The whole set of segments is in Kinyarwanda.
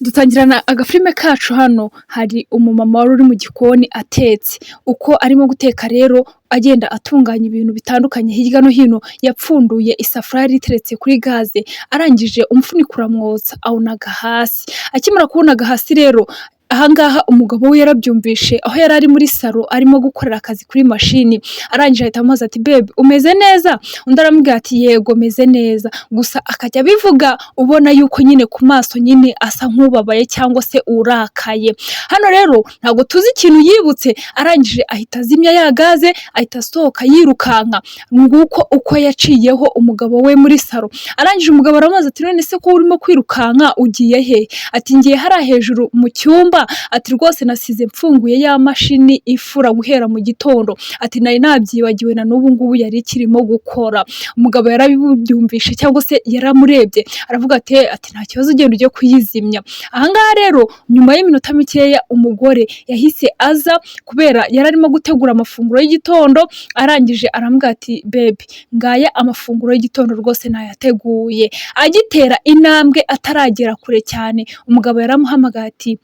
Dutangirana agafilime kacu, hano hari umumama wari uri mu gikoni atetse. Uko arimo guteka rero, agenda atunganya ibintu bitandukanye hirya no hino, yapfunduye isafuriya yari iteretse kuri gaze, arangije umufuniko uramwotsa, awunaga hasi. Akimara kuwunaga hasi rero, ahangaha umugabo we yarabyumvishe aho yari ari muri salo arimo gukorera akazi kuri mashini, arangije ahita amubaza ati: "Babe, umeze neza?" Undi aramubwira ati: "Yego, meze neza." Gusa akajya abivuga ubona yuko nyine ku maso nyine asa nk'ubabaye cyangwa se urakaye. Hano rero ntabwo tuzi ikintu yibutse, arangije ahita azimya ya gaze, ahita asohoka yirukanka. Nguko uko yaciyeho umugabo we muri salo. Arangije umugabo aramubaza ati: "None se ko urimo kwirukanka, ugiye he?" Ati: "Ngiye hariya hejuru mu cyumba." Ati: "Rwose nasize mfunguye ya mashini ifura guhera mu gitondo." Ati: "Nari nabyibagiwe, na n'ubu ngubu yari ikirimo gukora." Umugabo yarabyumvishe cyangwa se yaramurebye, aravuga ati: "Nta kibazo, ugenda ujye kuyizimya." Ahangaha rero, nyuma y'iminota mikeya, umugore yahise aza kubera yari arimo gutegura amafunguro y'igitondo. Arangije aramubwira ati: "Babe, ngaya amafunguro y'igitondo, rwose nayateguye." Agitera intambwe, ataragera kure cyane, umugabo yaramuhamagaye ati: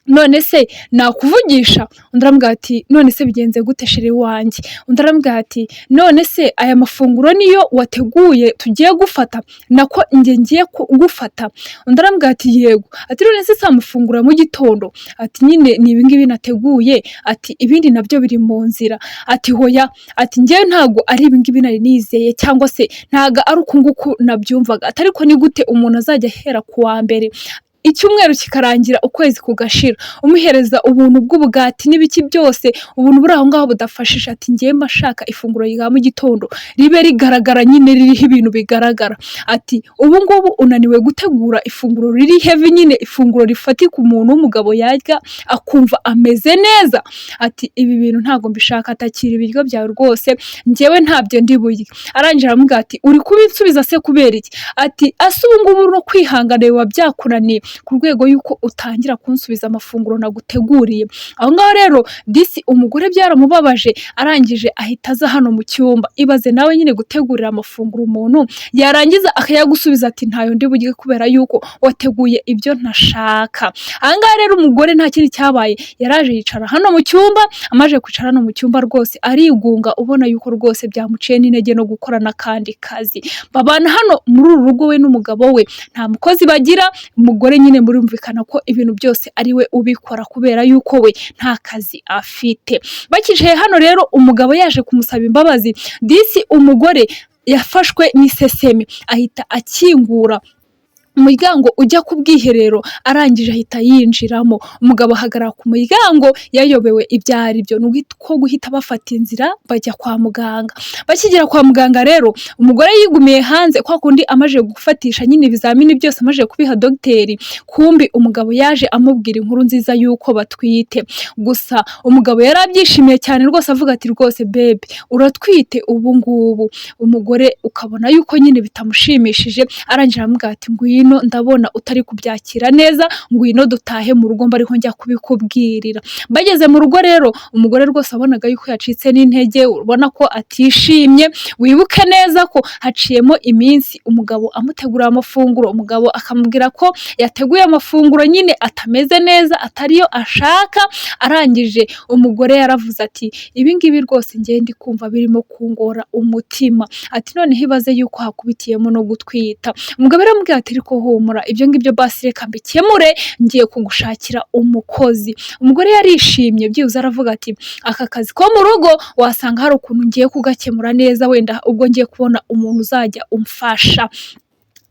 "None se nakuvugisha?" Undi aramubwira ati: "None se bigenze gute, chéri wanjye?" Undi aramubwira ati: "None se aya mafunguro niyo wateguye tugiye gufata, nako njye ngiye gufata?" Undi aramubwira ati: "Yego." Ati: "None se si amafunguro ya mu gitondo?" Ati: "Nyine ni ibingibi nateguye." Ati: "Ibindi nabyo biri mu nzira." Ati: "Hoya." Ati: "Njyewe ntabwo ari ibingibi nari nizeye, cyangwa se ntabwo ari uku nguku nabyumvaga." Ati: "Ariko ni gute umuntu azajya ahera ku wa mbere, icyumweru kikarangira, ukwezi kugashira, umuhereza ubuntu bw'ubugati n'ibiki byose, ubuntu buri aho ngaho budafashije?" Ati: "Njyewe mba nshaka ifunguro rya mu gitondo ribe rigaragara nyine, ririho ibintu bigaragara." Ati: "Ubu ngubu unaniwe gutegura ifunguro riri heavy nyine, ifunguro rifatika umuntu w'umugabo yarya akumva ameze neza." Ati: "Ibi bintu ntabwo mbishaka, atakira ibiryo byawe rwose, njyewe ntabyo ndi burye." Arangije aramubwira ati: "Uri kubinsubiza se kubera iki?" Ati: "Ase ubu ngubu no kwihangana biba byakunaniye ku rwego y'uko utangira kunsubiza amafunguro naguteguriye?" Aho ngaho rero disi umugore byaramubabaje, arangije ahita aza hano mu cyumba. Ibaze nawe nyine gutegurira amafunguro umuntu, yarangiza akayagusubiza ati: "Ntayo ndi burye kubera yuko wateguye ibyo ntashaka." Aha ngaha rero umugore nta kindi cyabaye, yaraje yicara hano mu cyumba. Amaze kwicara hano mu cyumba rwose arigunga, ubona yuko rwose byamuciye n'intege no gukora n'akandi kazi. Babana hano muri uru rugo we n'umugabo we, nta mukozi bagira. Umugore nyine murumvikana ko ibintu byose ari we ubikora kubera yuko we nta kazi afite. Bakicaye hano rero, umugabo yaje kumusaba imbabazi. Disi umugore yafashwe n'isesemi, ahita akingura umuryango ujya ku bwiherero, arangije ahita yinjiramo. Umugabo ahagarara ku muryango yayobewe ibyo ari byo, ni ko guhita bafata inzira bajya kwa muganga. Bakigera kwa muganga rero, umugore yigumiye hanze kwa kundi, amaze gufatisha nyine ibizamini byose, amaze kubiha dogiteri. Kumbi umugabo yaje amubwira inkuru nziza y'uko batwite. Gusa umugabo yari abyishimiye cyane rwose, avuga ati: "Rwose babe, uratwite ubu ngubu." Umugore ukabona yuko nyine bitamushimishije. Arangije aramubwira ati: "Ngwino, ndabona utari kubyakira neza, ngwino dutahe mu rugo, mba ariho njya kubikubwirira." Bageze mu rugo rero, umugore rwose wabonaga yuko yacitse n'intege, ubona ko atishimye. Wibuke neza ko haciyemo iminsi umugabo amutegurira amafunguro, umugabo akamubwira ko yateguye amafunguro nyine atameze neza, atariyo ashaka. Arangije umugore yaravuze ati: "Ibi ngibi rwose njye ndi kumva birimo kungora umutima." Ati: "Noneho ibaze yuko hakubitiyemo no gutwita." Umugabo aramubwira ati: "Ariko humura, ibyo ngibyo basi reka mbikemure, ngiye kugushakira umukozi." Umugore yarishimye byibuze, aravuga ati: "Aka kazi ko mu rugo wasanga hari ukuntu ngiye kugakemura neza, wenda ubwo ngiye kubona umuntu uzajya umfasha."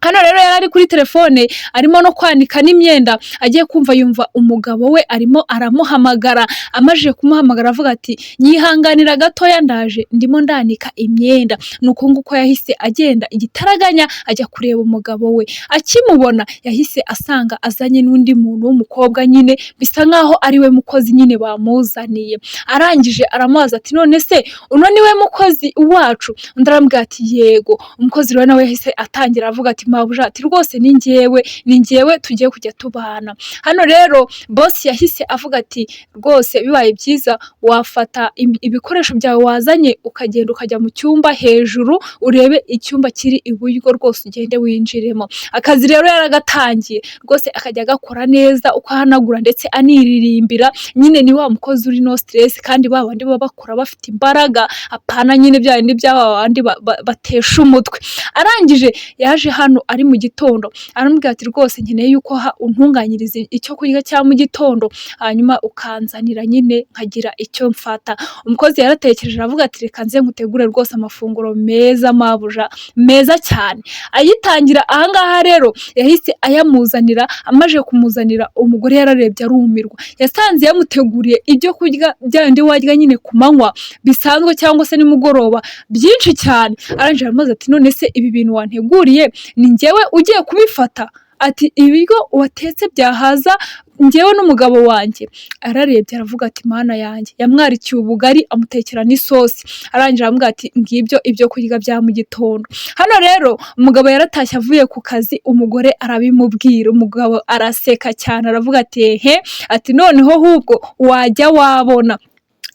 Hano rero yari ari kuri telefone, arimo no kwanika n'imyenda, agiye kumva yumva umugabo we arimo aramuhamagara. Amajije kumuhamagara avuga ati: "Nyihanganira gatoya, ndaje, ndimo ndanika imyenda." Ni uko nguko yahise agenda igitaraganya ajya kureba umugabo we. Akimubona yahise asanga azanye n'undi muntu w'umukobwa nyine, bisa nkaho ari we mukozi nyine bamuzaniye. Arangije aramubaza ati: "None se uno ni we mukozi wacu?" Undi aramubwira ati: "Yego." Umukozi rero nawe yahise atangira avuga ati ati: "Mabuja," ati, "rwose ni njyewe, ni njyewe tugiye kujya tubana." Hano rero boss yahise avuga ati: "Rwose bibaye byiza wafata ibikoresho byawe wazanye, ukagenda ukajya mu cyumba hejuru, urebe icyumba kiri iburyo, rwose ugende winjiremo." Akazi rero yaragatangiye rwose, akajya agakora neza uko ahanagura ndetse aniririmbira. Nyine ni wa mukozi uri no stress, kandi ba bandi baba bakora bafite imbaraga, apana nyine bya bindi by'aba bandi batesha umutwe. Arangije yaje hano ari mu gitondo, aramubwira ati: "Rwose nkeneye yuko untunganyiriza icyo kurya cya mu gitondo, hanyuma ukanzanira nyine nkagira icyo mfata." Umukozi yaratekereje aravuga ati: "Reka nze nkutegure rwose amafunguro meza, mabuja, meza cyane." Ayitangira ahangaha rero yahise ayamuzanira. Amaze kumuzanira, umugore yararebye arumirwa. Yasanze yamuteguriye ibyo kurya bya bindi warya nyine ku manywa bisanzwe cyangwa se nimugoroba, byinshi cyane. Arangije aramubaza ati: "None se ibi bintu wanteguriye ni njyewe ugiye kubifata?" Ati: "Ibiryo watetse byahaza njyewe n'umugabo wanjye?" Ararebye aravuga ati: "Mana yanjye!" Yamwarikiye ubugari, amutekera n'isosi. Arangije aramubwira ati: "Ngibyo ibyo kurya bya mu gitondo." Hano rero umugabo yaratashye avuye ku kazi, umugore arabimubwira. Umugabo araseka cyane, aravuga ati: "Ehe," ati, "noneho ahubwo wajya wabona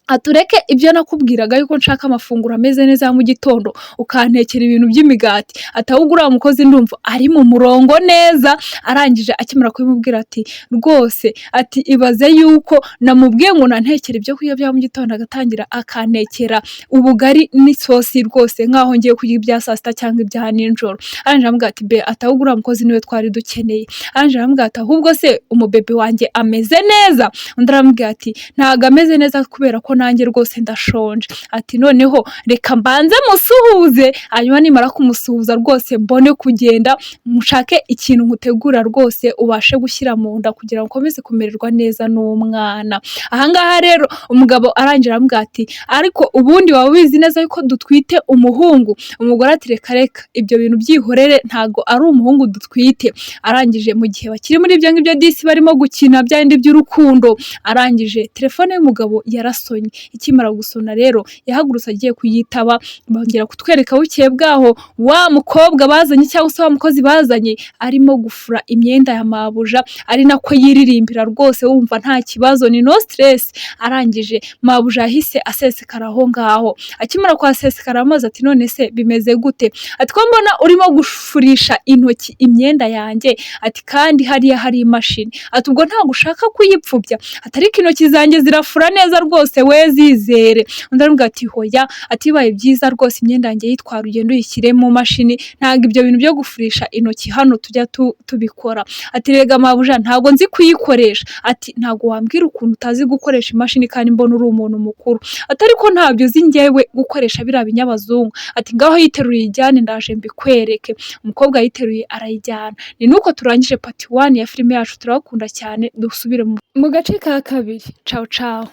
atureke ibyo nakubwiraga yuko nshaka amafunguro ameze neza ya mu gitondo, ukantekera ibintu by'imigati." Ati: "Ahubwo uriya mukozi ndumva ari mu murongo neza." Arangije akimara kubimubwira ati: "Rwose," ati, "ibaze yuko namubwiye ngo nantekere ibyo kurya bya mu gitondo, agatangira akantekera ubugari n'isosi, rwose nkaho ngiye kurya ibya saa sita cyangwa ibya nijoro." Arangije aramubwira ati: "Be," ati, "ahubwo uriya mukozi niwe twari dukeneye." Arangije aramubwira ati: "Ahubwo se umubebe wanjye ameze neza?" Undi aramubwira ati: "Ntabwo ameze neza, kubera ko nanjye rwose ndashonje." Ati: "Noneho reka mbanze musuhuze, hanyuma nimara kumusuhuza rwose mbone kugenda mushake ikintu nkutegura, rwose ubashe gushyira mu nda kugira ngo ukomeze kumererwa neza n'umwana." Ahangaha rero umugabo arangira aramubwira ati: "Ariko ubundi waba ubizi neza yuko dutwite umuhungu?" Umugore ati: "Reka reka, ibyo bintu byihorere, ntabwo ari umuhungu dutwite." Arangije mu gihe bakiri muri ibyo ngibyo, disi barimo gukina bya bindi by'urukundo, arangije telefone y'umugabo yarasonye. Ikimara gusona rero yahagurutse agiye kuyitaba. Bongera kutwereka bukeye bwaho wa mukobwa bazanye cyangwa se wa mukozi bazanye arimo gufura imyenda ya mabuja, ari nako yiririmbira, rwose wumva nta kibazo, ni no stress. Arangije mabuja yahise asesekara aho ngaho. Akimara kuhasesekara amazi ati: "None se bimeze gute?" Ati: "Ko mbona urimo gufurisha intoki imyenda yanjye?" Ati: "Kandi hariya hari imashini." Ati: "Ubwo ntabwo ushaka kuyipfubya?" Ati: "Ariko intoki zanjye zirafura neza rwose, we zizere." Undi aramubwira ati: "Hoya," ati, "bibaye byiza rwose imyenda yanjye yitwara, ugende uyishyire mu mashini, ntabwo ibyo bintu byo gufurisha intoki hano tujya tubikora." Ati: "Rega mabuja, ntabwo nzi kuyikoresha." Ati: "Ntabwo wambwira ukuntu utazi gukoresha imashini kandi mbona uri umuntu mukuru." Ati: "Ariko ntabyo uzi njyewe gukoresha biriya binyabazungu." Ati: "Ngaho yiteruye ijyane, ndaje mbikwereke." Umukobwa yiteruye arayijyana. Ni nuko turangije part 1 ya filime yacu. Turabakunda cyane, dusubire mu gace ka kabiri. Cawu cawu.